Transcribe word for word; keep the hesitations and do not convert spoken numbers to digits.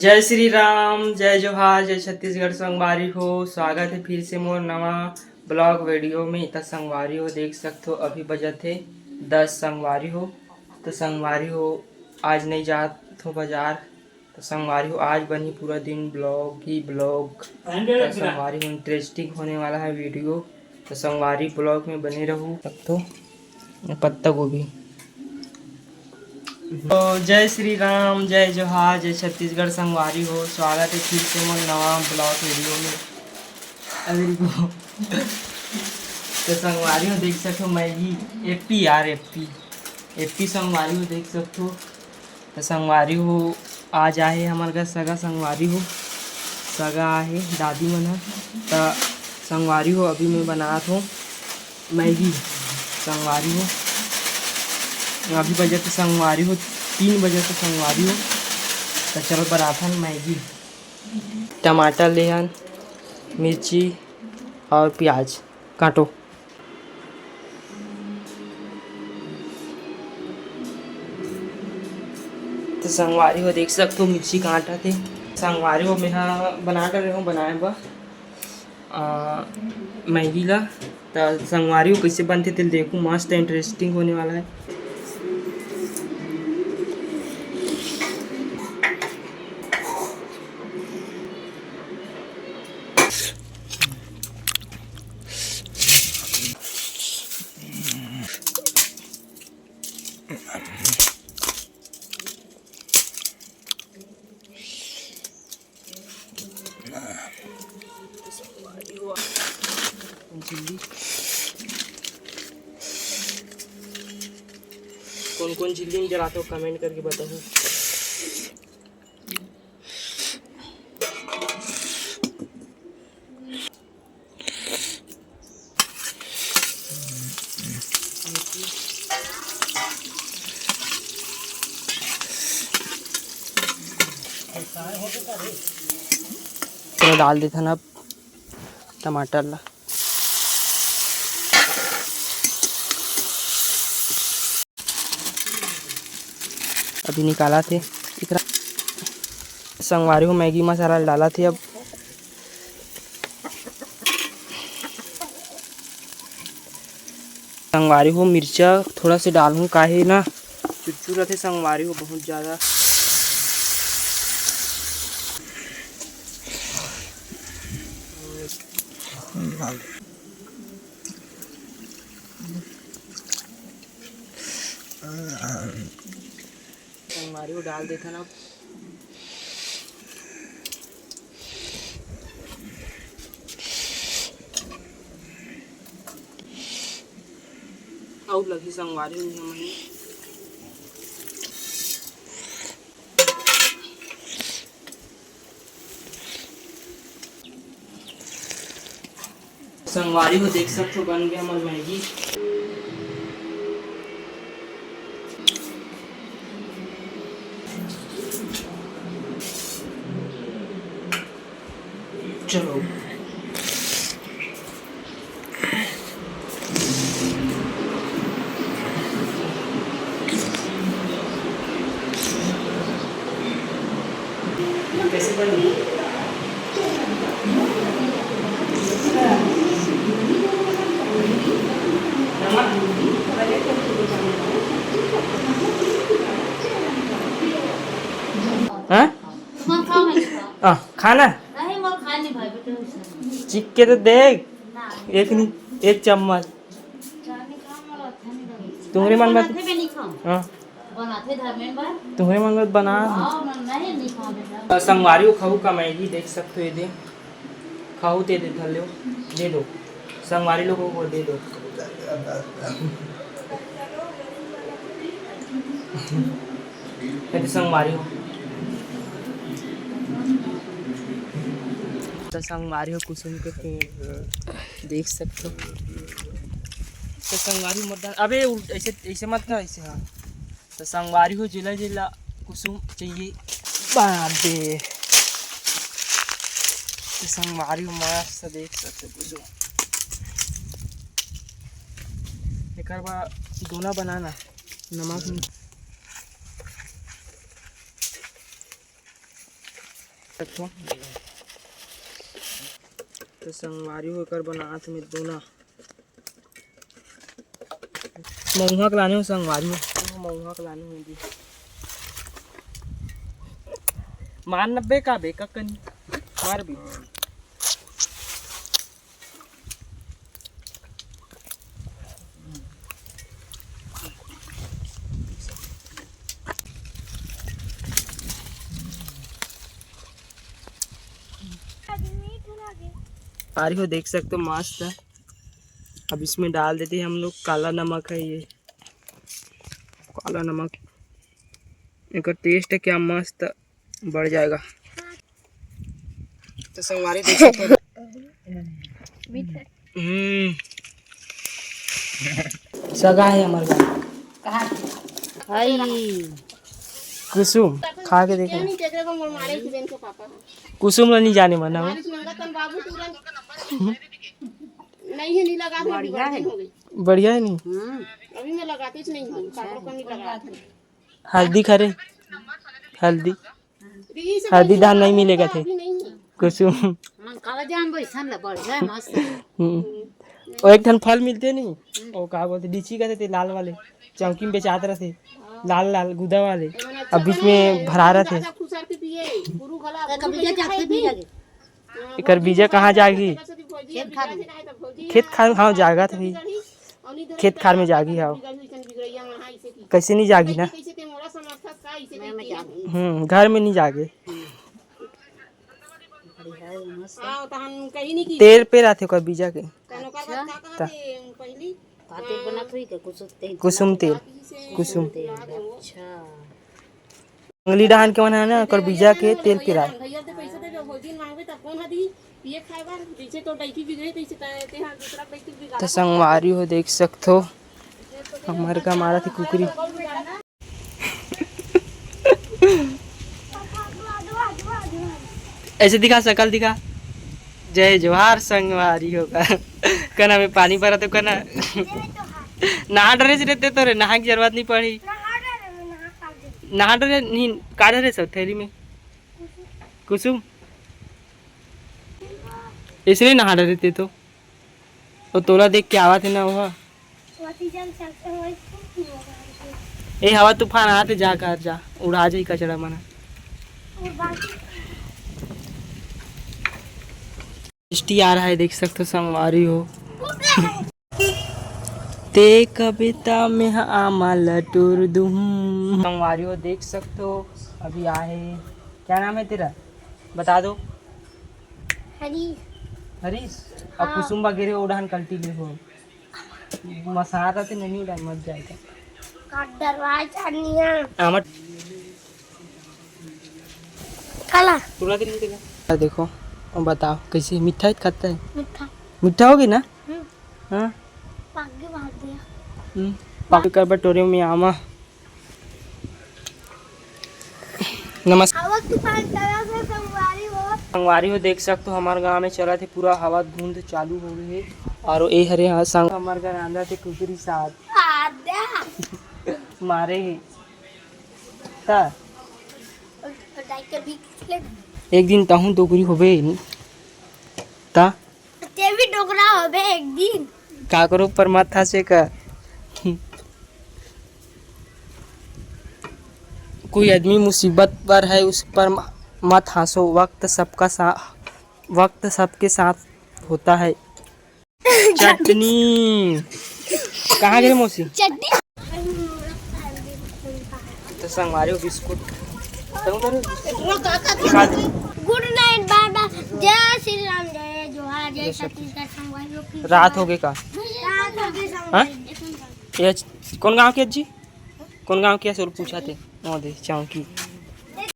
जय श्री राम, जय जोहार, जय छत्तीसगढ़ संगवारी हो। स्वागत हे फिर से मोर नवा blog video में। त संगवारी हो देख सकथो, अभी बजत हे दस संगवारी हो। त संगवारी हो आज नइ जात हो बाजार। त संगवारी हो आज बनही पूरा दिन blog ही blog। त संगवारी हो interesting होने वाला है video। त संगवारी blog में बने रहू। सकथो पत्ता गोभी। तो जय श्री राम, जय जोहार, जय छत्तीसगढ़ संगवारी हो। स्वागत हे फिर से मोर नवा blog video में। अभी रुको। तो संगवारी हो देख सकथो मैगी, एप्पी यार, एप्पी, एप्पी संगवारी हो देख सकथो। तो संगवारी हो आज आहे हमर घर सगा संगवारी हो, सगा आहे दादी मन ह। त संगवारी हो अभी मैं बनात हो मैगी संगवारी हो। अभी बजत हे संगवारी हो तीन बजत हे संगवारी हो। त चल बनाथन मैगी। टमाटर लेहन, मिर्ची और प्याज काटो। त संगवारी हो देख सकथो मिर्ची काटत हे। संगवारी हो मेहा बना डरे हो बनाए बर। आ, मैगी ला। त संगवारी हो कइसे बनथे तेला देखू, मस्त interesting होने वाला है। झिल्ली। कोन कोन झिल्ली में जलाते हो, comment करके बताओ। चलो डाल देथन अब टमाटर ला। अभी निकालत हे एकरा। संगवारी हो मैगी मसाला डालत हे अब। संगवारी हो मिर्चा थोड़ा से डालहूँ, काहे ना चुरचुर रथे संगवारी हो बहुत ज़्यादा। संगवारी हो डाल देथन अब। अउ लगही संगवारी हो इहाँ महीने। संगवारी हो देख सकथो बन गया हमर मैगी। चलो। कैसे बनी? नमक? हाँ? तुमन खाओ, मैं खाओ। आ, खाना? नहीं, मोर खाए नहीं भाई, बेटा, उसने। चिख के तो देख। ना। एक नहीं, एक चम्मच। तुम्हरे मन मत। हाँ। बनाथे धर्मेन बर। तुम्हरे मन मत बना। हाँ, नहीं, नहीं खाओ बेटा। संगवारी हो खाऊ का मैगी देख सकते हो, ये दे। खाऊ ते दे, धर लो, दे दो। संगवारी लोगों को दे दो। ये तो संगवारी हो। तो संगवारी हो कुसुम के पेड़ देख सकते हो। तो संगवारी हो मत डाल, अबे उल्ट-, ऐसे, ऐसे मत कर, ऐसे, हाँ। तो संगवारी हो जिला जिला कुसुम चाहिए। बाबे। तो संगवारी हो मस्त देख सकते हो कुसुम। एकर बाद दोना बनाना, नमक में। तो संगवारी हो एकर बनात में दोना मउहा के लाने हो संगवारी हो, मउहा के लाने हो दी। मार नब्बे का बे, कक्कनी मार भी। आ रही हो, देख सकते हो, मस्त है। अब इसमें डाल देते हैं हम लोग काला नमक, है ये काला नमक, एकर टेस्ट है क्या मस्त बढ़ जाएगा। तो संगवारी देख सकते हो। हम्म, सगा है हमारे गाँव। कहाँ के? हाय। कुसुम, खा के देखो। कुसुम ला नहीं जाने मना हो। नहीं है, नहीं लगा था, अभी बढ़िया है। बढ़िया है नहीं? हम्म। अभी मैं लगाते ही नहीं हूँ, काकरो कम नहीं लगा था। हल्दी खरे, हल्दी, हल्दी धान नहीं मिलेगा थे। अभी नहीं है। कुसुम। मन काला जाम बैसन ला बढ़िया है, मस्त है। हम्म। और एक ठन फल मिलते नहीं, वो का बोलते, डीची का थे लाल वाले, चौकी में बेचात रहते, लाल लाल गुदा वाले, अब बीच में भरा रहते। कभी जा जाते भी लगे। एकर बीजा कहाँ जागी? खेत खार में। खेत खार, हाँ, जागा था भी। खेत खार में जागी, हाँ। कैसे नहीं जागी ना? हम्म, घर में नहीं जागे। तेल पे रहते ओकर बीजा के। अच्छा। कुसुम तेल, कुसुम। अच्छा। अंगली डहान के मन है ना, ओकर बीजा के तेल पिराए। तो संगवारी हो, देख सकथो, हमर का मारा थी कुकरी। ऐसे दिखा, शकल दिखा। जय जोहार संगवारी हो का। कना में पानी भरा तो कना। नहा डरे से रहते तो रे, नहा की जरूरत नहीं पड़ी। नहा डरे नहीं, का डरे सब थैली में। कुसुम, इसने नहा डरे ते तो। वो तोला देख के आवत है ना वो। ए, हवा तूफान आते जा कर जा, उड़ा जाई कचड़ा मना। मिष्टी आ रहा है, देख सकते हो संगवारी हो। ते कविता में आमा लटूर दूँ। संगवारी हो, देख सकते हो, अभी आए। क्या नाम है तेरा? बता दो। हरीश। हरीश? और हाँ। कुसुम वगैरह उड़ान कल्टी ले हो। मसाला तो नहीं उड़ान मत जाएगा। काट डरवाए चानिया। आमट। काला। पूरा दिन नहीं देगा। देखो, अब बताओ, कैसे मीठा है, खट्टा है? मीठा। मीठा होगी ना? हम्म। हाँ? पाक के मार दिया। हम्म। पाक कर बटोरे में आमा। नमस्कार। हवा तूफान तरह से संगवारी हो। संगवारी हो, देख सकते हो, हमारे गांव में चला थे पूरा हवा धुंध चालू हो गई है। और ए हरे हाँ संग हमारे घर आंदा थे कुकरी साथ। आद्या। मारे ही। ता। और, और डाइट कर भी ले। एक दिन ताहू डोकरी होबे। ता। ते भी डोकरा होबे एक दिन। काकरो पर मत हंसे का। कोई आदमी मुसीबत पर है, उस पर म-, मत हंसो। वक्त सबका सा-, वक्त सबके साथ होता है। चटनी। कहाँ गए मौसी? चटनी। तो संगवारी हो बिस्कुट। तुम करो? गुड नाइट, बाय बाय। जय श्री राम, जय जोहार, जय जय छत्तीसगढ़, संगवारी हो। रात हो गई का? रात हो गई, हाँ? संगवारी। ये च-, कौन गांव के जी? कौन गांव के? सर पूछा थे। ओ दे, चौकी।